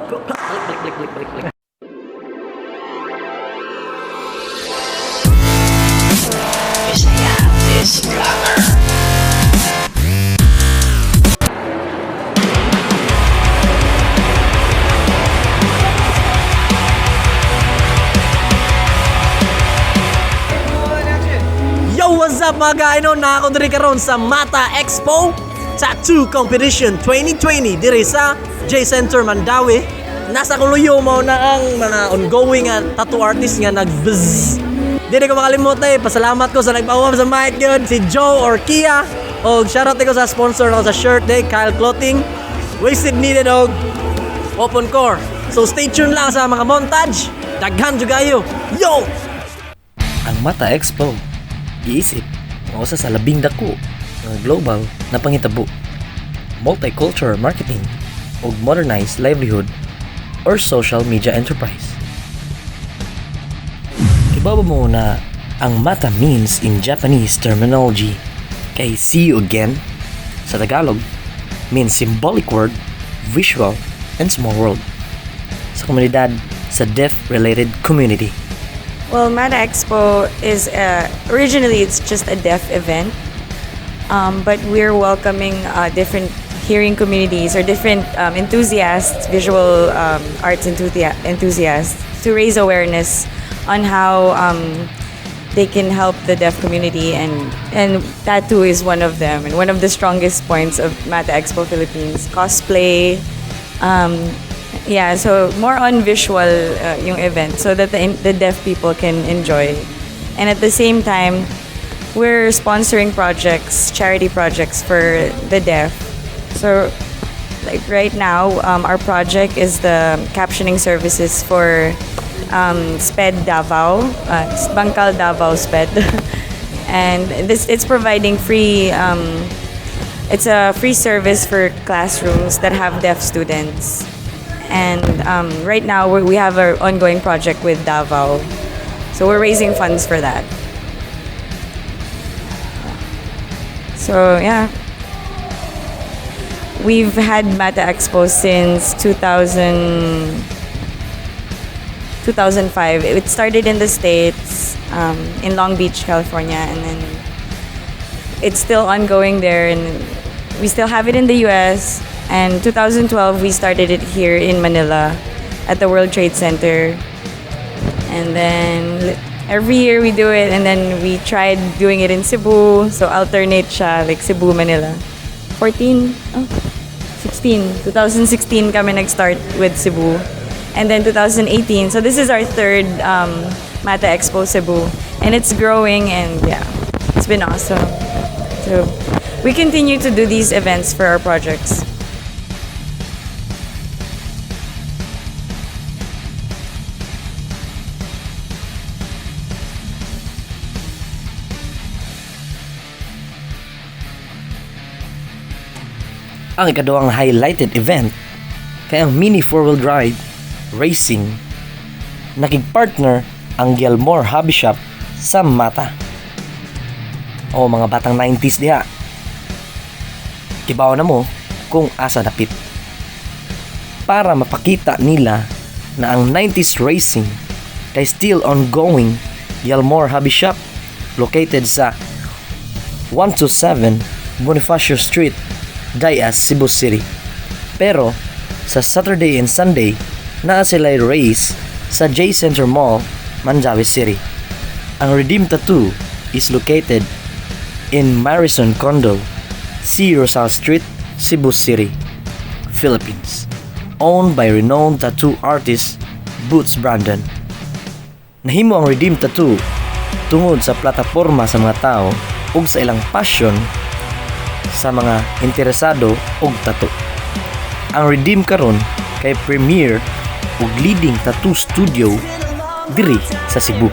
Balik, balik, balik, balik, balik. Yo, what's up, mga kaino? Na ako diri karon sa Mata Expo Tattoo Competition 2020 diri sa J Center Mandaue. Nasa kuluyo mo na ang mga ongoing nga tattoo artist nga nag-buzz. Dili ko makalimot eh. Pasalamat ko sa nagpauwam sa mic yun, si Joe or Kia. Og shoutout ko sa sponsor nako sa shirt day, Kyle Clothing. Wasted Needed og Open Core. So stay tuned lang sa mga montage. Daghan jud kayo. Yo! Ang Mata Expo giisip nga usa sa labing dako nga global na pangitabo, multicultural marketing ug modernized livelihood or social media enterprise. Kibaw ba mo na ang mata means in Japanese terminology kay "see you again"? Sa Tagalog means symbolic word, visual, and small world sa komunidad sa deaf-related community. Well, Mata Expo is originally it's just a deaf event, but we're welcoming different hearing communities or different enthusiasts, visual arts enthusiasts, to raise awareness on how they can help the deaf community, and tattoo is one of them, and one of the strongest points of Mata Expo Philippines. Cosplay. Yeah, so more on visual yung event so that the deaf people can enjoy. And at the same time, we're sponsoring projects, charity projects for the deaf. So like right now, our project is the captioning services for SPED Davao, Bangkal Davao SPED. And this it's providing free it's a free service for classrooms that have deaf students. And right now, we have an ongoing project with Davao. So we're raising funds for that. So, yeah. We've had Mata Expo since 2005. It started in the States, in Long Beach, California, and then it's still ongoing there, and we still have it in the US. And 2012, we started it here in Manila at the World Trade Center. And then every year we do it, and then we tried doing it in Cebu. So alternate siya, like Cebu, Manila. 14, oh, 16. 2016 kami nag-start with Cebu. And then 2018. So this is our third Mata Expo Cebu. And it's growing, and yeah, it's been awesome. So we continue to do these events for our projects. Ang ikaduhang highlighted event kay ang mini four-wheel drive racing. Nakig-partner ang Gilmore Hobby Shop sa Mata. O mga batang 90s diha. Kibaw na mo kung asa dapit. Para mapakita nila na ang 90s racing kay still ongoing. Gilmore Hobby Shop located sa 127 Bonifacio Street, Dayas, Cebu City. Pero sa Saturday and Sunday, naa sila race sa J Center Mall, Mandaue City. Ang Redeem Tattoo is located in Marison Condo, C. Rosal Street, Cebu City, Philippines. Owned by renowned tattoo artist Boots Brandon. Nahimo ang Redeem Tattoo tungod sa plataporma sa mga tao ug sa ilang passion sa mga interesado og tattoo. Ang Redeem karon kay premier ug leading tattoo studio diri sa Cebu.